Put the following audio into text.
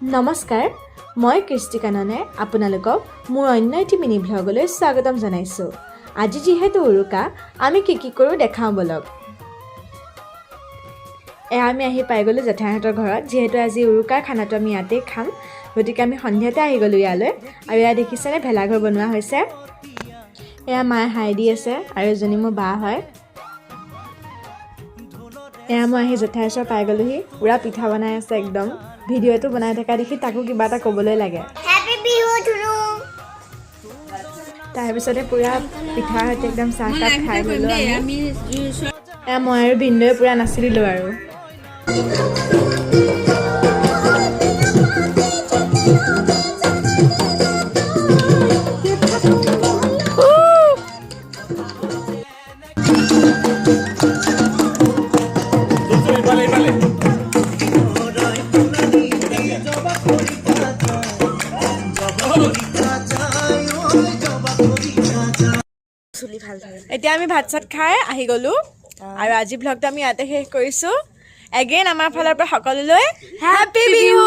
নমস্কাৰ, মই কৃষ্টি কাননে আপোনালোকক মোৰ অন্য এটি মিনি ভ্লগলৈ স্বাগতম জনাইছোঁ। আজি যিহেতু উৰুকা, আমি কি কি কৰোঁ দেখাওঁ ব'লক। এয়া আমি আহি পাই গ'লোঁ জেঠাইহঁতৰ ঘৰত। যিহেতু আজি উৰুকাৰ খানাটো আমি ইয়াতেই খাম, গতিকে আমি সন্ধিয়াতে আহি গ'লোঁ ইয়ালৈ। আৰু এয়া দেখিছেনে, ভেলাঘৰ বনোৱা হৈছে। এয়া মায়ে হাই দি আছে আৰু এজনী মোৰ বা হয়। এয়া মই আহি জেঠাইৰ ওচৰ পাই গ'লোহি। পূৰা পিঠা বনাই আছে একদম। ভিডিঅ'টো বনাই থকা দেখি তাকো কিবা এটা ক'বলৈ লাগে। হেপী বিহু ধুনু। তাৰপিছতে পূৰা পিঠাৰ সৈতে একদম চাহকাপ খাই ল'লোঁ আমি। এয়া মই আৰু ভিনদেউৱে পূৰা নাচি দিলোঁ আৰু। ইফালে ইফালে। এতিয়া আমি ভাত চাত খাই আহি গ'লোঁ আৰু আজি ভ্লগটো আমি ইয়াতে শেষ কৰিছোঁ। এগেইন আমাৰ ফালৰ পৰা সকলোলৈ হেপী বিহু।